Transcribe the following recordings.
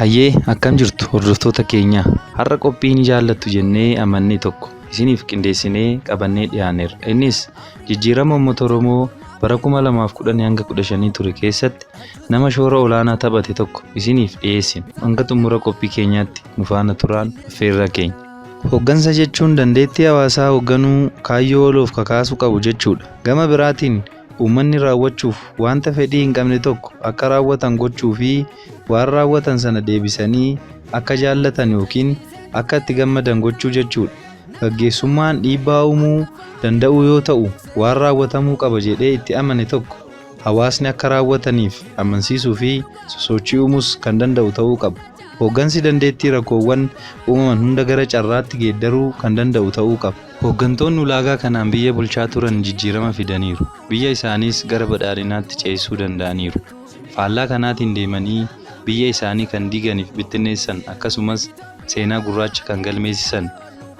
Hayyee, akkam jirtu hordoftoota keenyaa? Har'a qophii ni jaallattu jennee amannee tokko isiniif qindeessinee qabannee dhiyaanneerra. Innis jijjiirama uummata Oromoo bara 2010 hanga 15 ture keessatti nama shoora olaanaa taphate tokko isiniif dhiyeessina. Hanga xumura qophii keenyaatti nu faana turaan affeerraa keenya. Hooggansa jechuun dandeettii hawaasaa hoogganuu, kaayyoo ooluuf kakaasuu qabu jechuudha. Gama biraatiin uummanni raawwachuuf wanta fedhii hin qabne tokko akka raawwatan gochuu fi waan raawwatan sana deebisanii akka jaallatan yookiin akka itti gammadan gochuu jechuudha. Gaggeessummaan dhiibbaa uumuu danda'uu yoo ta'u, waan raawwatamuu qaba jedhee itti amane tokko hawaasni akka raawwataniif amansiisuu fi sosochii uumuus kan danda'u ta'uu qaba. Hooggansi dandeettii rakkoowwan uumaman hunda gara carraatti geeddaruu kan danda'u ta'uu qaba. Hooggantoonni ulaagaa kanaan biyya bulchaa turan jijjiirama fidaniiru. Biyya isaaniis gara badhaadhinaatti ceesisuu danda'aniiru. Faallaa kanaatiin deemanii biyya isaanii kan diiganiif bittinneessan, akkasumas seenaa gurraacha kan galmeessisan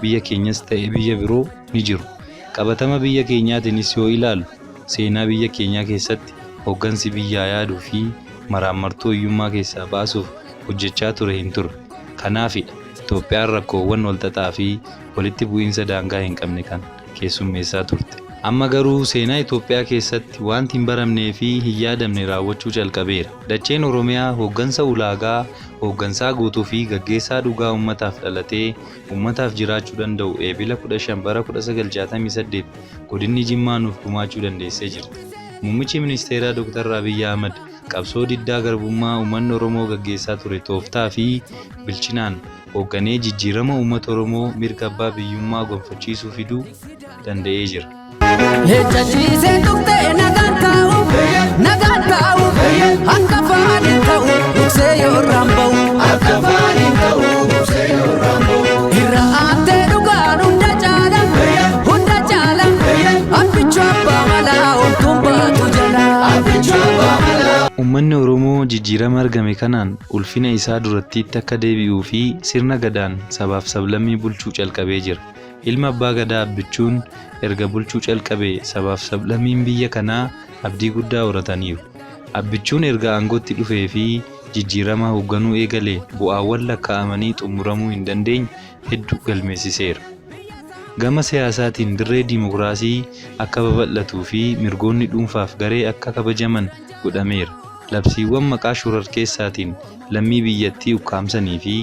biyya keenyas ta'e biyya biroo ni jiru. Qabatama biyya keenyaatiinis yoo ilaallu, seenaa biyya keenyaa keessatti hooggansi biyyaa yaaduu fi maraammartoo hiyyummaa keessaa baasuuf hojjechaa ture hin turre. Kanaafidha Itoophiyaan rakkoowwan walxaxaa fi walitti bu'iinsa daangaa hin qabne kan keessummeessaa turte. Amma garuu seenaa Itoophiyaa keessatti wanti hin baramnee fi hin yaadamne raawwachuu calqabeera. Dacheen Oromiyaa hooggansa ulaagaa hooggansaa guutuu fi gaggeessaa dhugaa uummataaf dhalatee uummataaf jiraachuu danda'u Eebila 15 bara 1968 godinni Jimmaa nuuf gumaachuu dandeessee jirti. Muummichi ministeeraa Dr. Abiyyi Ahmad qabsoo diddaa garbummaa uummanni Oromoo gaggeessaa ture tooftaa fi bilchinaan hoogganee jijjiirama uummata Oromoo mirga abbaa biyyummaa gonfachiisuu fiduu danda'ee jira. Leenca ciisee tuqxee nagaan taa'u, nagaan taa'u, akka afaan hin ta'u, duksee yoo irraan ba'u. Akka afaan hin ta'u, duksee yoo irraan ba'u. Irra aansee dhugaan hunda caala, hunda caala, abbichuu abbaa malaa homtuun baatu jala. Abbichuu abbaa malaa. Uummanni Oromoo jijjiirama argame kanaan ulfina isaa durattiitti akka deebi'uu fi sirna gadaan sabaaf sablammii bulchuu calqabee jira. Ilma abbaa gadaa Abbichuun erga bulchuu calqabee sabaaf sablammiin biyya kanaa abdii guddaa horataniiru. Abbichuun erga aangootti dhufee fi jijjiirama hoogganuu eegalee bu'aawwan lakkaa'amanii xumuramuu hin dandeenye hedduu galmeessiseera. Gama siyaasaatiin dirree diimokiraasii akka babal'atuu fi mirgoonni dhuunfaaf garee akka kabajaman godhameera. Labsiiwwan maqaa shororkeessaatiin lammii biyyattii ukkaamsanii fi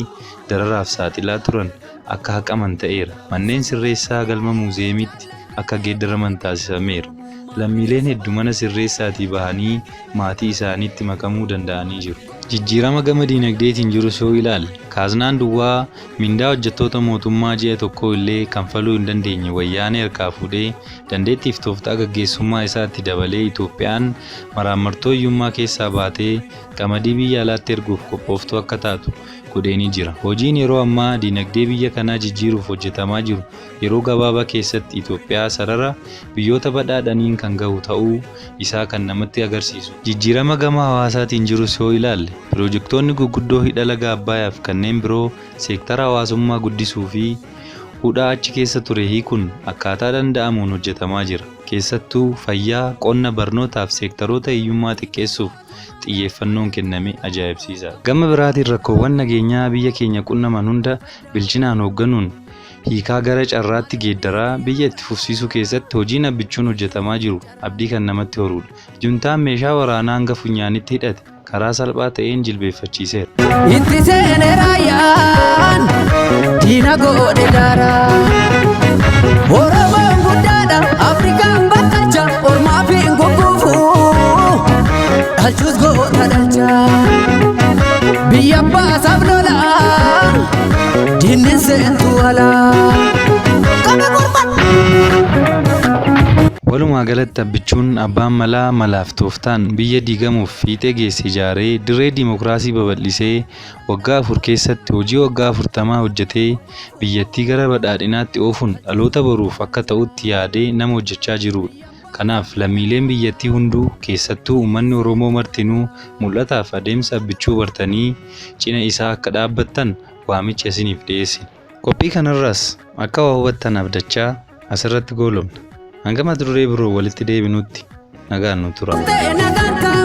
dararaaf saaxilaa turan akka haqaman ta'eera. Manneen sirreessaa galma muuziyeemiitti akka geeddaraman taasifameera. Lammiileen heddu mana sirreessaatii bahanii maatii isaaniitti makamuu danda'anii jiru. Jijjiirama gama diinagdeetiin jirus yoo ilaalle, kaaznaan duwwaa mindaa hojjettoota mootummaa ji'a tokkoo illee kanfaluu hin dandeenye Wayyaanee harkaa fuudhee dandeettiif tooftaa gaggeessummaa isaatti dabalee Itoophiyaan maraammartoo hiyyummaa keessaa baatee qamadii biyya alaatti erguuf qophooftuu akka taatu godheenii jira. Hojiin yeroo ammaa diinagdee biyya kanaa jijjiiruuf hojjetamaa jiru yeroo gabaabaa keessatti Itoophiyaa sarara biyyoota badhaadhaniin kan gahu ta'uu isaa kan namatti agarsiisu. Jijjiirama gama hawaasaatiin jirus yoo ilaalle, piroojektoonni guguddoo hidha laga Abbaayaaf kanneen biroo seektara hawaasummaa guddisuu fi hudhaa achi keessa ture hiikuun akkaataa danda'amuun hojjetamaa jira. Keessattuu fayyaa, qonna, barnootaaf seektaroota hiyyummaa xiqqeessuuf xiyyeeffannoon kenname ajaa'ibsiisaadha. Gama biraatiin rakkoowwan nageenyaa biyya keenya qunnaman hunda bilchinaan hoogganuun hiikaa gara carraatti geeddaraa biyya itti fufsiisuu keessatti hojiin Abbichuun hojjetamaa jiru abdii kan namatti horudha. Juntaan meeshaa waraanaa hanga funyaanitti hidhate karaa salphaa ta'een jilbeeffachiiseera. Itti seenee raayyaan diina godhe daaraa. Oromoon guddaadha, Afrikaan bakkalcha, ormaaf hin gugguufu, dhalchus goota dhalcha. Biyya abbaasaaf lola, diinni seentu alaa. Qabe gorfan. Walumaa galatti Abbichuun abbaan malaa malaaf tooftaan biyya diigamuuf fiixee geesse ijaaree dirree diimokiraasii babal'isee waggaa 4 keessatti hojii waggaa 40 hojjetee biyyattii gara badhaadhinaatti oofuun dhaloota boruuf akka ta'utti yaadee nama hojjechaa jirudha. Kanaaf lammiileen biyyattii hunduu, keessattuu uummanni Oromoo martinuu mul'ataaf adeemsa Abbichuu bartanii cina isaa akka dhaabbattan waamicha isiniif dhiyeessina. Qophii kanarraas akka waa hubattan abdachaa asirratti goolabna. Hanga mata duree biroo walitti deebinutti nagaan nu tura. Nagaan taa'u.